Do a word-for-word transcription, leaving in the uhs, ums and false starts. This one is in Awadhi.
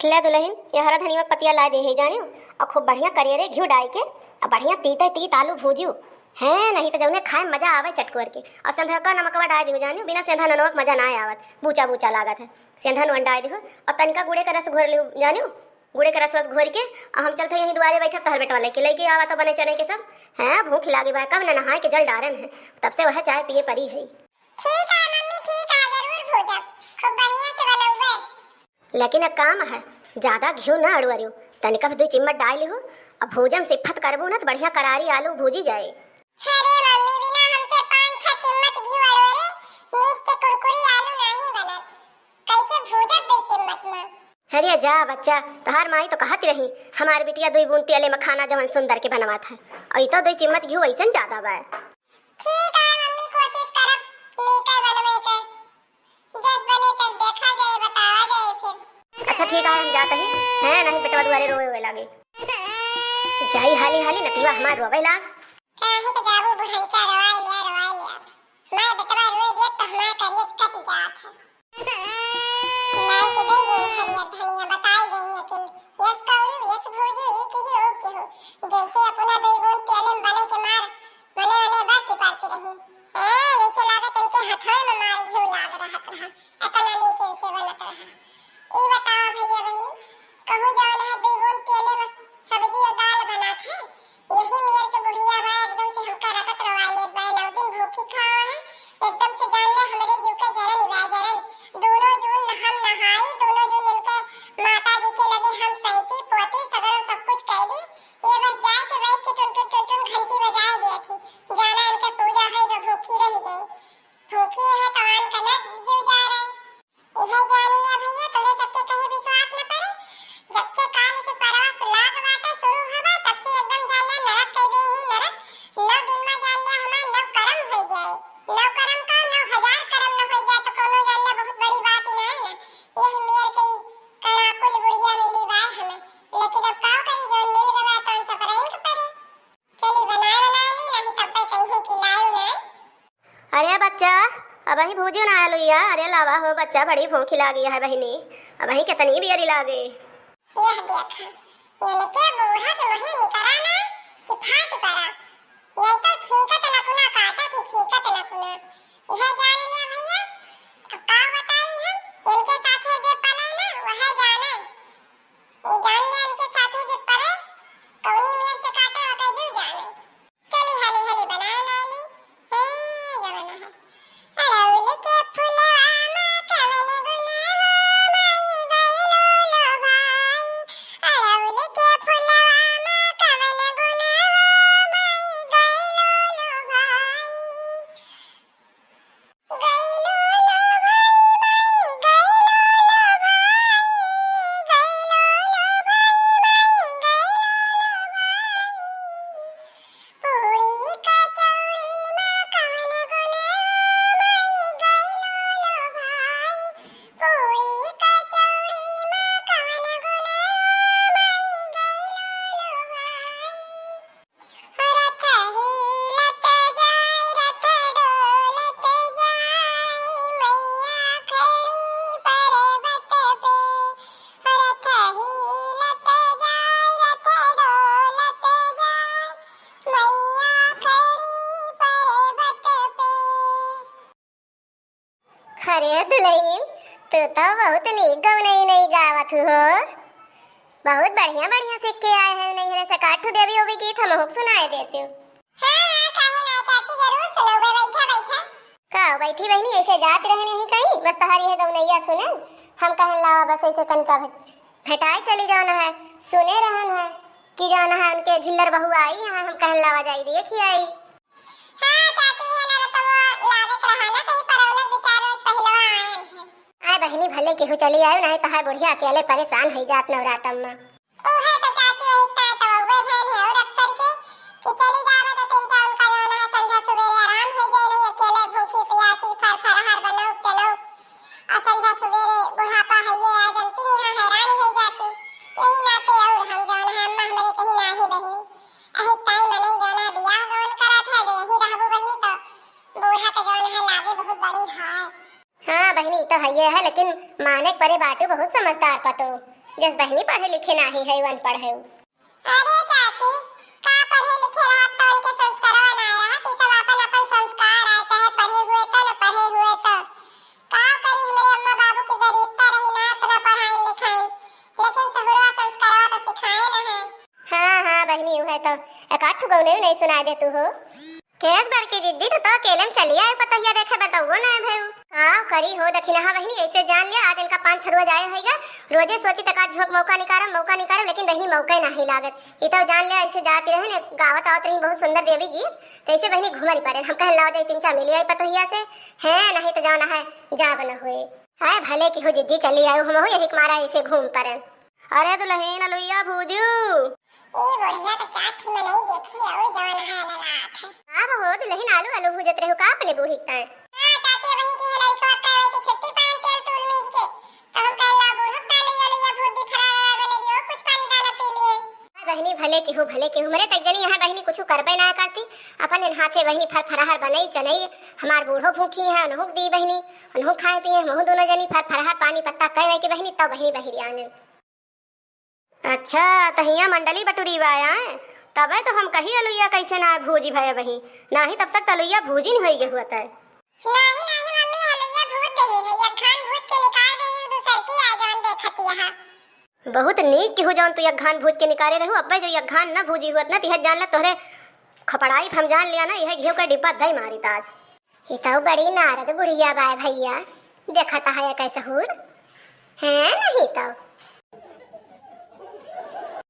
ले दुलहिन, यहरा धनिया क पतिया लाइ देहे जानिउ, अउ खूब बढ़िया करेरे घिउ डाइ के, अउ बढ़िया तीते तीत आलू भूजिउ। हैं, नहीं त जउने खाए म मजा आवइ चटकोर के। अउ सेंधवा क नमकवा डाइ दिउ जानिउ, बिना सेंधा ननवा क मजा नाहीं आवत, बूचा बूचा लागत है। सेंधा नोन डाइ दिउ, अउ तनिका गुड़े क रस घोर लिउ जानिउ, गुड़े क रस वस घोरि के, अउ हम चलत हई यहीं दुआरे बइठब, तहर बेटवा लइके, लइके आवा त बने चने के सब। हैं, भूख लागी बा, कब न नहाए के जल डारन है, तब से वह चाय पिए परी है। ठीक है मम्मी, ठीक है, जरूर भूजब, खूब बढ़िया से बनउबे। लेकिन एक काम है, ज्यादा घिउ न अड़ुअरिउ, तनिका दुइ चिम्मच डाइ लिहु, अब भूजे म सिफत करबू न त बढ़िया करारी आलू भूजी जाए। अरे मम्मी, बिना हमसे पाँच छह चिम्मच घिउ अड़ुअरे नीक के कुरकुरी आलू नाहीं बनत, कैसे भूजब दुइ चिम्मच म? अरे जा बच्चा, तोहार माई तो कहत रही, हमार बिटिया दुइ बूंद तेले म खाना जवन सुंदर के बनवात है, अउ ई तो दुइ चिम्मच घिउ अइसन ज्यादा बा। ठीक है मम्मी, कोशिश करब नीके बनवे के। जस बने तस देखा जाए, बतावा जाए फिर। अच्छा ठीक है, हम जात ही। हैं, नहीं बेटवा दुआरे रोवे, रोवे लागे। जाई हाली हाली, नतिवा हमार रोवे लाग। काहे के जाबू बुढ़नचा, रोवाई लिया, रोवाई लिया। माय बेटवा रोए देख त हमार करेज कट जात है। लाई के दे गई हरियर धनिया, बताई गई अकिल। यस कौरू, यस भूजू, ई किही ओ किहू। जैसे अपना दुइ बूंद तेले म बने के मार, मने मने बरसी परती रही। ए, जैसे लागत इनके हथवे म मार घिउ लाग रहत रहा। अतना नीक इनसे बनत रहा। ई बतावा भइया बहिनी, कहूँ जवन है दुइ बूंद तेले म सब्जी अउ दाल बनात है, यही मेर के बुढ़िया बा, एकदम से हमका रगत रोवा लेत बा, नौ दिन भूखी खावा है, एकदम से जान ले हमरे जीव के जरन बा, जरन। दूनो जून हम नहाई, दूनो जून इनके माता जी के लगे हम सैती, पोती, सगरो सब कुछ कइ दी। ये बस जाए के बैठ के टुन टुन टुन टुन घंटी बजाए दिए थी, जाना इनके पूजा है जो भूखी रही गई। भूखी है तो आन का न जीव जा रहे। इहे जान लिया भइया, तोहरे सबके कहीं विश्वास न पड़े। जब से काल से परवा से लाग बाटे शुरू हवा, तब से एकदम जान लिया नरक कइ देही नरक। नौ दिन में जान लिया हमार नौ करम होइ जाए। नौ करम का, नौ हजार करम न होइ जाए तो कौनो जान लिया बहुत बड़ी बात ही ना है ना। यही मेर के कड़ाकुल बुढ़िया मिली बाय हमें। लेकिन अब का करी, जौन मिल गवा तौन सब रहिन के पड़े। चली बनाए बनाए ली, नहीं तब पे कहीं कि लायू ना। अरे बच्चा, अबहीं भूजू ना आलू या? अरे लावा हो बच्चा, बड़ी भूखी लागी है बहिनी, अबहीं कितनी बेरी लागे। यह देखा, इनके बूढ़ा के मुँहे निकरा ना कि फाट पड़ा। ये तो छींकत नकुना काटत ही छींकत नकुना। यह जान लिया भइया, अब का बताई हम, इनके साथे जे पले ना, वह जाने। ये जान लिया इनके साथे जे पले, कौनी मेर से काटे, वह जीव जाने। चली हाली हाली बनाओ नाली। हाँ, जमाना है। अड़हुल के फुलवा मा कवन गुना हो, माई गइलो लो भाई। अड़हुल के फुलवा मा कवन गुना हो, माई गइलो लो भाई। गइलो लो भाई, माई गइलो लो भाई, गइलो लो भाई, माई गइलो लो भाई। पूड़ी कचौड़ी मा कवन गुना हो, माई गइलो लो भाई। पूड़ी कचौड़ी मा कवन गुना हो, माई गइलो लो भाई। रथ हिलत जाय, रथ डोलत जाय, मैया खड़ी पर्वत पे। रथ हिलत जाय, रथ डोलत जाय, मैया खड़ी पर्वत पे। अरे दुलहिन, तू तो बहुत नीक गौनई नई गावत हो। बहुत बढ़िया बढ़िया सीख के आए हैं नैहरे से। काठू देवी ओवी गीत हमहू के सुनाए देते हो। हाँ, हाँ, काहे ना चाची, जरूर सुनौबे, बैठा, बैठा। का बैठी बहिनी, ऐसे जात रहने ही कहीं, बस तोहार यह गौनैया सुनन, हम कहन लावा बस ऐसे तनका भे-, भेटाए चली जाना है, सुने रहन है कि जाना है उनके झिल्लर बहू आई है, हम कहन लावा जाई देखी आई। हाँ चाची, है ना रतनवा, लागे के रहा ना, कहीं परौनक दो चार रोज पहिलवा आयन है। आय बहिनी, भले केहू चली आयो, नहीं तो है बुढ़िया अकेले परेशान है जात नवरातम में। उहे तो चाची, वही ता तो उहे भैन है और अक्सर के कि चली जावे तो तीन चार उनका जाना है, संझा सुबेरे आराम हो जाए, नहीं अकेले भूखी प्यासी फर फरहार बनौ चलौ, आ संझा सुबेरे बुढ़ापा है ये आ जनती नहीं है, हैरान हो जाती। यही नाते और हम जाना है अम्मा हमारे कहीं ना ही बहिनी, अही ताई मनई जौन है बियाह गौन करत है, जो यही रहबू बहिनी तो बूढ़ा के जौन है लागे बहुत बड़ी है। हाँ बहिनी, ई तो हइये है, लेकिन माने के परे बाटू बहुत समझदार पतो। जस बहिनी पढ़े लिखे नाही है, अनपढ़ है। अरे चाची, का पढ़े लिखे रहत तो उनके संस्कारवा ना रहत, ई सब अपन अपन संस्कार आए, चाहे पढ़े हुए तो न पढ़े हुए तो। का करी, हमरे अम्मा बाबू की गरीबता रही ना, इतना पढ़ाई लिखाई, लेकिन सहुरवा संस्कारवा तो सिखाए न है। हाँ, हाँ बहिनी, उहे तो एक आध ठो गौने नहीं सुना दे तू हो। केस बड़की जिज्जी, तो, तो अकेले में चली आए पतोहिया देखे, बतौओ ना भयू। का करी हो दखिनहा बहिनी, ऐसे जान लिया आज इनका पाँच छह रोज आए होइगा। रोजे सोची तक आज झोंक मौका निकारम, मौका निकारम, लेकिन बहिनी मौका ही नाही लागत। ई तो जान लिया ऐसे जाती रहे ने, गावत आवत रही बहुत सुंदर देवी गीत, तो ऐसे बहिनी घूमल पड़े। हम कहन लाओ जाई तीन चार मिली आई पतोहिया से, है नहीं तो जाना है, जाब न हुए। हाय भले की हो जिज्जी चली आयो, हम हो यही के मारा ऐसे घूम पड़े। अरे दुलहिन अलुइया भूजू। ए बुढ़िया तो चार ठी मनई देखी अउ जवन है ललाट है। का बहो दुलहिन आलू आलू भूजत रहू का अपने बूढ़ी के ताए? हाँ चाची, वही की है लड़का कहवे कि छुट्टी पान तेल तूल मीज के। तो हम कहला बूढ़ो का अलुइया अलुइया भूज दी, फरार बने दियो, कुछ पानी दाना पी लिए। हाँ बहिनी भले केहू भले केहू, मरे तक जनी यहाँ बहिनी कुछ करबे ना करती। अपन इन हाथे बहिनी फर फराहर बनई चनई, हमार बूढ़ो भूखी है, उनहू दी बहिनी, उनहू खाए पिए, हमहू दोनों जनी फर फराहर पानी पत्ता कह के बहिनी तब बहिनी बहिरी आने। अच्छा, त हियाँ मंडली बटुरी बा आए, तबे तो हम कही अलुइया कैसे ना भूजी भय बही, नाही तब तक त अलुइया भूजी नहीं होई गे हुआ तय। नाही, नाही मम्मी, अलुइया भूज दे है, एक घान भूज के निकाल दे है, दूसर की आ जान देखत यहाँ। बहुत नीक केहू जौन तू एक घान भूज के निकाले रहू, अब्बे जो एक घान न भूजी हुआ त न तिहत जान ले तोहरे खपड़ाई हम जान लिया ना, यह घियो का डिब्बा दई मारी ताज। ई तो बड़ी नारद बुढ़िया बाय भैया, देखत है कैसे हूर है नहीं तो।